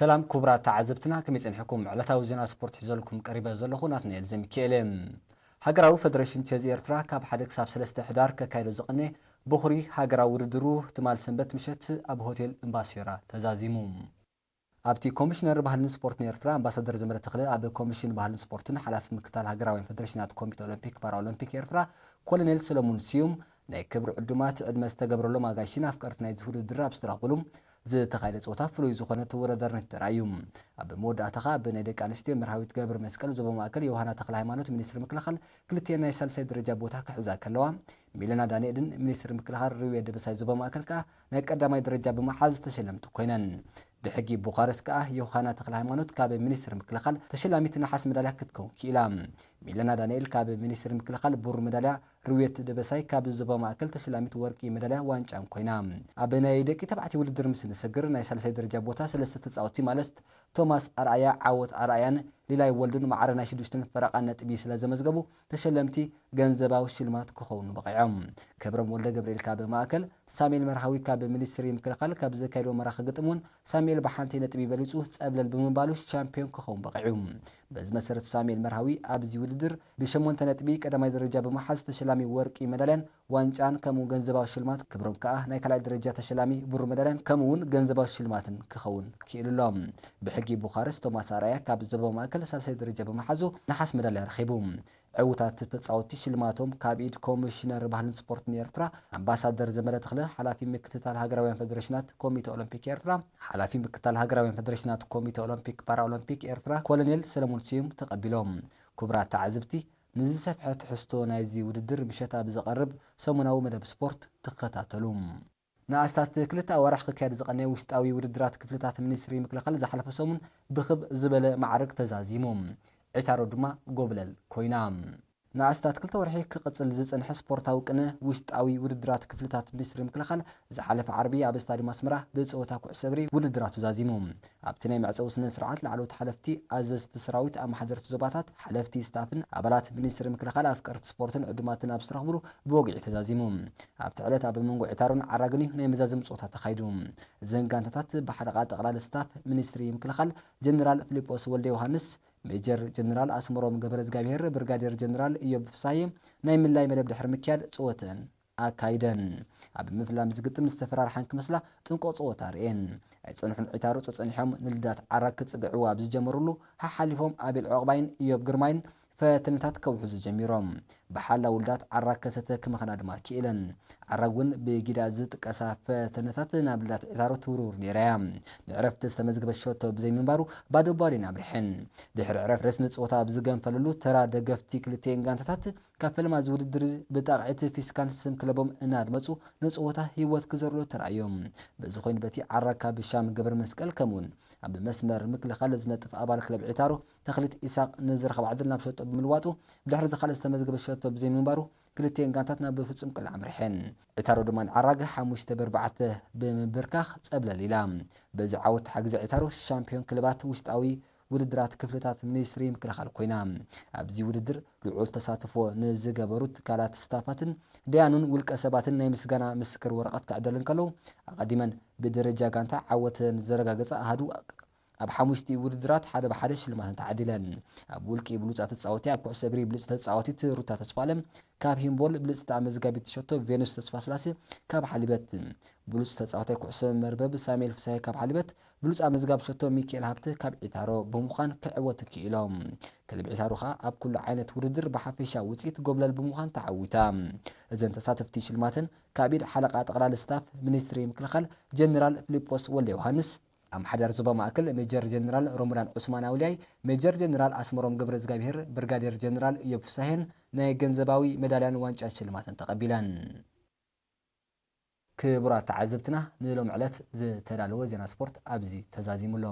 ሰላም ክቡራት ተዓዘብትና፣ ከመይ ጸኒሕኩም? ዕለታዊ ዜና ስፖርት ሒዘልኩም ቀሪበ ዘለኹ ናትናኤል ዘሚካኤል። ሃገራዊ ፈደረሽን ቸዝ ኤርትራ ካብ ሓደ ክሳብ ሰለስተ ሕዳር ከካይዶ ዝቐነ በኹሪ ሃገራዊ ውድድሩ ትማል ሰንበት ምሸት ኣብ ሆቴል እምባሲዮራ ተዛዚሙ። ኣብቲ ኮሚሽነር ባህልን ስፖርትን ኤርትራ ኣምባሳደር ዘመደ ተኽለ፣ ኣብ ኮሚሽን ባህልን ስፖርትን ሓላፊ ምክትታል ሃገራውያን ፈደረሽናት ኮሚቴ ኦሎምፒክ ፓራኦሎምፒክ ኤርትራ ኮሎኔል ሰለሙን ስዩም፣ ናይ ክብሪ ዕዱማት ዕድመ ዝተገብረሎም ኣጋይሽን ኣፍቀርቲ ናይዚ ውድድር ኣብ ዝተረኽብሉ ዝተኻየደ ጸወታ ፍሉይ ዝኾነ ተወዳዳርነት ተራእዩ። ኣብ መወዳእታ ኸኣ ብናይ ደቂ ኣንስትዮ መርሃዊት ገብረ መስቀል ዞባ ማእከል ዮሃና ተኽለ ሃይማኖት ሚኒስትሪ ምክልኻል ክልቲኤን ናይ ሳልሳይ ደረጃ ቦታ ክሕዛ ከለዋ፣ ሚለና ዳንኤልን ሚኒስትሪ ምክልኻል ርዌ ደበሳይ ዞባ ማእከል ከኣ ናይ ቀዳማይ ደረጃ ብምሓዝ ተሸለምቲ ኮይነን። ብሕጊ ቡኻረስት ከኣ ዮሃና ተኽለ ሃይማኖት ካብ ሚኒስትሪ ምክልኻል ተሸላሚት ነሓስ መዳልያ ክትከውን ክኢላ። ሚለና ዳንኤል ካብ ሚኒስትሪ ምክልኻል ብሩር መዳልያ፣ ርዌት ደበሳይ ካብ ዞባ ማእከል ተሸላሚት ወርቂ መዳልያ ዋንጫን ኮይና። ኣብ ናይ ደቂ ተባዕትዮ ውድድር ምስ ንሰግር ናይ ሳልሳይ ደረጃ ቦታ ሰለስተ ተጻወትቲ ማለት ቶማስ ኣርኣያ፣ ዓወት ኣርኣያን ሊላይ ወልዱን ማዕረ ናይ ሽዱሽተን ፈረቓ ነጥቢ ስለ ዘመዝገቡ ተሸለምቲ ገንዘባዊ ሽልማት ክኾኑ በቒዖም። ክብሮም ወልደ ገብርኤል ካብ ማእከል፣ ሳሙኤል መርሃዊ ካብ ሚኒስትሪ ምክልኻል ካብ ዘካየድዎ መራኺ ግጥም እውን ሳሙኤል ብሓንቲ ነጥቢ በሊጹ ጸብለል ብምባሉ ሻምፒዮን ክኸውን በቒዑ። በዚ መሰረት ሳሙኤል መርሃዊ ኣብዚ ውድድር ብሸሞንተ ነጥቢ ቀዳማይ ደረጃ ብምሓዝ ተሸላሚ ወርቂ መዳልያን ዋንጫን ከምኡ ገንዘባዊ ሽልማት፣ ክብሮም ከኣ ናይ ካልኣይ ደረጃ ተሸላሚ ብሩር መዳልያን ከምኡ እውን ገንዘባዊ ሽልማትን ክኸውን ክኢሉ ኣሎ። ብሕጊ ቡኻረስት ቶማስ ኣርኣያ ካብ ዞባ ማእከል ሳልሳይ ደረጃ ብምሓዙ ነሓስ መዳልያ ረኺቡ። ዕዉታት ተጻወትቲ ሽልማቶም ካብ ኢድ ኮሚሽነር ባህልን ስፖርትን ኤርትራ ኣምባሳደር ዘመደ ተኽለ፣ ሓላፊ ምክትታል ሃገራውያን ፈደረሽናት ኮሚቴ ኦሎምፒክ ኤርትራ፣ ሓላፊ ምክትታል ሃገራውያን ፈደረሽናት ኮሚቴ ኦሎምፒክ ፓራኦሎምፒክ ኤርትራ ኮሎኔል ሰለሙን ስዩም ተቐቢሎም። ክቡራት ተዓዘብቲ፣ ንዝሰፍሐ ትሕዝቶ ናይዚ ውድድር ምሸት ኣብ ዝቐርብ ሰሙናዊ መደብ ስፖርት ትኸታተሉ። ንኣስታት ክልተ ኣዋርሕ ክካየድ ዝቐነየ ውሽጣዊ ውድድራት ክፍልታት ሚኒስትሪ ምክልኻል ዝሓለፈ ሰሙን ብኽብ ዝበለ ማዕርግ ተዛዚሙ። ዒታሮ ድማ ጎብለል ኮይና። ንኣስታት ክልተ ወርሒ ክቕጽል ዝጸንሐ ስፖርታዊ ቅነ ውሽጣዊ ውድድራት ክፍልታት ሚኒስትሪ ምክልኻል ዝሓለፈ ዓርቢ ኣብ ስታድዩም ኣስመራ ብጸወታ ኩዕሶ እግሪ ውድድራቱ ዛዚሙ። ኣብቲ ናይ መዕጸዊ ስነ ስርዓት ላዕለዎት ሓለፍቲ፣ ኣዘዝቲ ሰራዊት፣ ኣመሓደርቲ ዞባታት፣ ሓለፍቲ ስታፍን ኣባላት ሚኒስትሪ ምክልኻል ኣፍቀርቲ ስፖርትን ዕዱማትን ኣብ ዝተረኽብሉ ብወግዒ ተዛዚሙ። ኣብቲ ዕለት ኣብ መንጎ ዒታሮን ዓራግን እዩ ናይ መዛዘሚ ጸወታ ተኻይዱ። እዘን ጋንታታት ብሓለቓ ጠቕላሊ ስታፍ ሚኒስትሪ ምክልኻል ጀነራል ፊሊጶስ ወልደ ዮሃንስ፣ ሜጀር ጀነራል ኣስመሮም ገብረዝጋብሄር፣ ብርጋዴር ጀነራል ኢዮብ ፍሳዬ ናይ ምልላይ መደብ ድሕሪ ምክያድ ጸወተን ኣካይደን። ኣብ ምፍላም ዝግጥም ዝተፈራርሓን ክመስላ ጥንቆ ጸወታ ርእየን ኣይጸንሑን። ዒታሮ ጸጸኒሖም ንልዳት ዓራግ ክጽግዕዎ ኣብ ዝጀመሩሉ፣ ሓሓሊፎም ኣቤል ዑቕባይን ኢዮብ ግርማይን ፈተነታት ከውሕዙ ጀሚሮም። ብሓላ ውልዳት ዓራግ ከሰተ ክመኽና ድማ ክኢለን። ዓራግ እውን ብጊዳ ዝጥቀሳ ፈተነታት ናብ ልዳት ዒታሮ ትውርውር ነይራ እያ። ንዕረፍቲ ዝተመዝገበ ሸቶ ብዘይምንባሩ ባዶ ባዶ እየን ኣምሪሐን። ድሕሪ ዕረፍቲ ረስኒ ጸወታ ኣብ ዝገንፈለሉ ተራ ደገፍቲ ክልቲኤን ጋንታታት ካብ ፈለማ እዚ ውድድር ብጣቕዒት ፊስካን ስም ክለቦም እናድመጹ ንጸወታ ህይወት ክዘርሉ ተራእዮም። በዚ ኮይኑ በቲ ዓራግ ካብ ሻም ገብረ መስቀል ከምኡውን ኣብ መስመር ምክልኻል ዝነጥፍ ኣባል ክለብ ዒታሮ ተኽሊት ኢሳቕ ንዝረኸባ ዕድል ናብ ሸቶ ብምልዋጡ ብድሕሪ እዚ ካልእ ዝተመዝገበ ሸቶ ብዘይምንባሩ ክልቲኤን ጋንታት ናብ ፍጹም ቅልዕ ኣምሪሐን። ዒታሮ ድማ ንዓራግ ሓሙሽተ ብኣርባዕተ ብምብርካኽ ጸብለል ኢላ። በዚ ዓወት ተሓጊዛ ዒታሮ ሻምፒዮን ክለባት ውሽጣዊ ውድድራት ክፍልታት ሚኒስትሪ ምክልኻል ኮይና። ኣብዚ ውድድር ልዑል ተሳትፎ ንዝገበሩ ትካላት ስታፋትን ደያኑን ውልቀ ሰባትን ናይ ምስጋና ምስክር ወረቐት ክዕደለን ከለዉ፣ ኣቐዲመን ብደረጃ ጋንታ ዓወተን ዘረጋገጻ ኣሃዱ ኣብ ሓሙሽቲ ውድድራት ሓደ ብሓደ ሽልማትን ተዓዲለን። ኣብ ውልቂ ብሉጻት ተጻወቲ፣ ኣብ ኩዕሶ እግሪ ብልጽቲ ተጻወቲት ሩታ ተስፋለም ካብ ሂምቦል፣ ብልጽቲ ኣመዝጋቢት ሸቶ ቬኑስ ተስፋስላሴ ካብ ሓሊበት፣ ብሉጽ ተጻዋታይ ኩዕሶ መርበብ ሳሙኤል ፍስሃየ ካብ ሓሊበት፣ ብሉጽ ኣመዝጋቢ ሸቶ ሚካኤል ሃብተ ካብ ዒታሮ ብምዃን ክዕወቱ ክኢሎም። ክለብ ዒታሮ ኸኣ ኣብ ኩሉ ዓይነት ውድድር ብሓፈሻ ውጽኢት ጎብለል ብምዃን ተዓዊታ። እዘን ተሳተፍቲ ሽልማተን ካብ ኢድ ሓለቓ ጠቕላሊ ስታፍ ሚኒስትሪ ምክልኻል ጀነራል ፊሊጶስ ወልደ ዮሃንስ፣ ኣምሓዳሪ ዞባ ማእከል ሜጀር ጀነራል ሮሙዳን ዑስማን ኣውልያይ፣ ሜጀር ጀነራል ኣስመሮም ገብረ እግዚኣብሄር፣ ብርጋዴር ጀነራል ኢዮብ ፍሳሄን ናይ ገንዘባዊ መዳልያን ዋንጫን ሽልማትን ተቐቢለን። ክቡራት ተዓዘብትና፣ ንሎም ዕለት ዝተዳለወ ዜና ስፖርት ኣብዚ ተዛዚሙ ኣሎ።